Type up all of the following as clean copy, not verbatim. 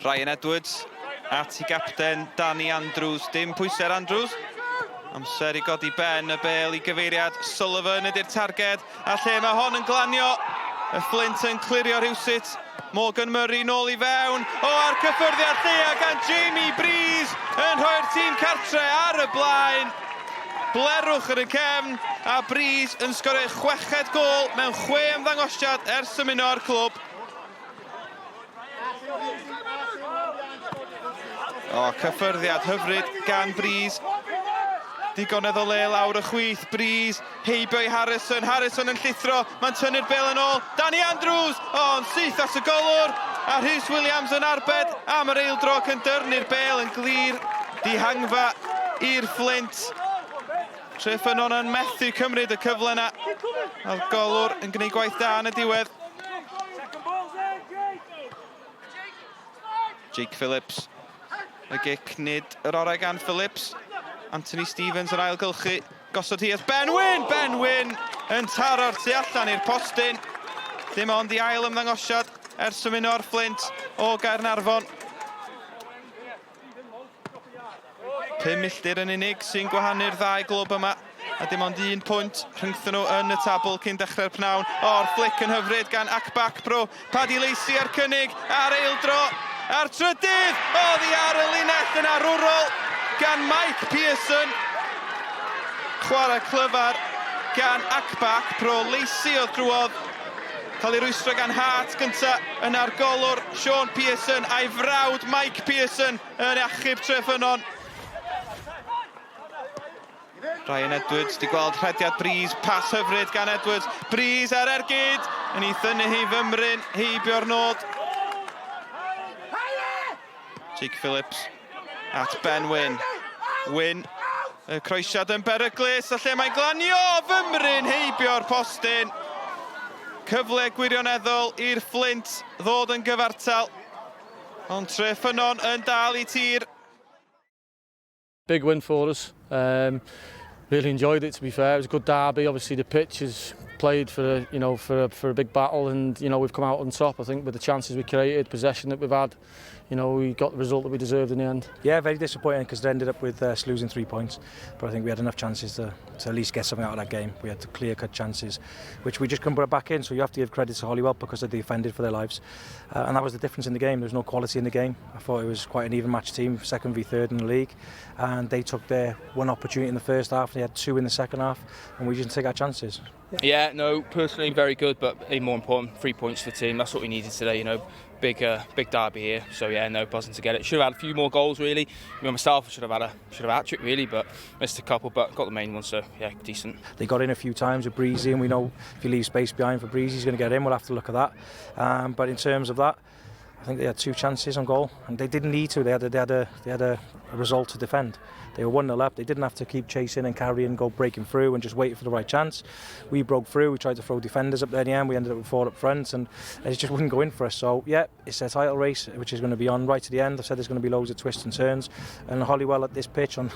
Ryan Edwards at i gapten Danny Andrews. Dim pwysau ar Andrews. Amser i godi ben y bel i gyfeiriad Sullivan ydy'r targed. A lle mae hon yn glanio, y Flint yn clirio rhywsut. Morgan Murray nôl i fewn. O, a'r cyffyrddiad lleia gan Jamie Breeze yn rhoi'r tîm cartre ar y blaen. Blerwch yn y cefn a Breeze yn sgorio chweched gôl mewn chwe ymddangosiad ers ymuno â'r clwb. O, cyffyrddiad hyfryd gan Breeze. Digonedd o le lawr y chwith, Breeze, heibio i Harrison, Harrison yn llithro, mae'n tynnu'r bel yn ôl, Danny Andrews, o, yn syth at y golwr, a Rhys Williams yn arbed am yr eildro ac yn dyrnu'r bel yn glir, dihangfa i'r Fflint. Treffynnon yn methu cymryd y cyfle yna, a'r golwr yn gwneud gwaith da yn y diwedd. Jake Phillips. Y gic nid yr orau gan Phillips. Anthony Stevens yn ailgylchu. Gosod hi at Ben Wyn! Ben Wyn yn taro'r tu allan i'r postyn. Dim ond i ail ymddangosiad ers ymuno â'r Fflint o Gaernarfon. 5 milltir yn unig sy'n gwahanu'r ddau glwb yma, a dim ond un pwynt rhyngthyn nhw yn y tabl cyn dechrau'r pnawn. O'r flic yn hyfryd gan Akbak Pro. Paddy Lacey ar cynnig, a'r eildro, a'r trydydd, oddi ar y linell yn arwrol gan Mike Pearson. Chwarae clyfar gan Akbak Pro. Lacey oedd drwodd. Cael ei rwystro gan Hart gynta, yna'r golwr Sean Pearson a'i frawd Mike Pearson yn achub Treffynnon. Ryan Edwards di gweld rhediad Breeze, pas hyfryd gan Edwards. Breeze ar ergyd, yn ei thynnu hi fymryn, heibio'r nod. Jake Phillips at Ben Wyn. Wyn, y croesiad yn beryglus, a lle mae'n glanio fymryn heibio'r postyn. Cyfle gwirioneddol i'r Fflint ddod yn gyfartal. Ond Treffynnon yn dal i tir. Big win for us. Um, really enjoyed it, to be fair. It was a good derby. Obviously, the pitch is played for a, you know for a, for a big battle, and you know we've come out on top. I think with the chances we created, possession that we've had, you know we got the result that we deserved in the end. Yeah, very disappointing because they ended up with us losing three points. But I think we had enough chances to, to at least get something out of that game. We had clear-cut chances, which we just couldn't put it back in. So you have to give credit to Holywell because they defended for their lives. Uh, and that was the difference in the game. There was no quality in the game. I thought it was quite an even match team, second v third in the league. And they took their one opportunity in the first half, and they had two in the second half, and we just didn't take our chances. Yeah, no, personally very good, but even more important, three points for the team. That's what we needed today, you know. Big, uh, big derby here. So yeah, no, buzzing to get it. Should have had a few more goals really. I mean, myself, I should have had a should have had a trick really, but missed a couple, but got the main one, so yeah, decent. They got in a few times with Breezy, and we know if you leave space behind for Breezy, he's going to get in. We'll have to look at that. Um, but in terms of that, I think they had two chances on goal, and they didn't need to. They had a, they had a, they had a, a result to defend. They were 1-0 up. They didn't have to keep chasing and carrying, go breaking through and just wait for the right chance. We broke through. We tried to throw defenders up there in the end. We ended up with four up front, and it just wouldn't go in for us. So, yeah, it's a title race, which is going to be on right to the end. I've said there's going to be loads of twists and turns. And Holywell at this pitch, on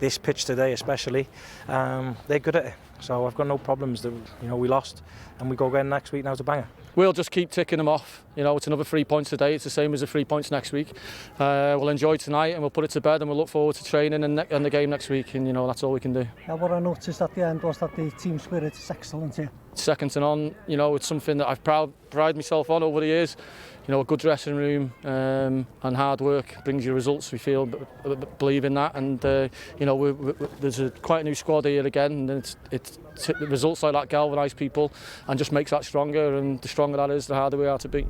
this pitch today especially, um, they're good at it. So I've got no problems that you know we lost and we go again next week now to Bangor. We'll just keep ticking them off. You know, it's another three points today. It's the same as the three points next week. Uh, we'll enjoy tonight and we'll put it to bed and we'll look forward to training and, and the game next week. And, you know, that's all we can do. Now, what I noticed at the end was that the team spirit is excellent here. Second to none, you know, it's something that I've proud, pride myself on over the years. You know, a good dressing room um, and hard work brings you results. We feel, believe in that. And, uh, you know, we, we, there's a, quite a new squad here again. And it's, it's, results like that galvanise people and just makes that stronger. And the stronger that is, the harder we are to beat.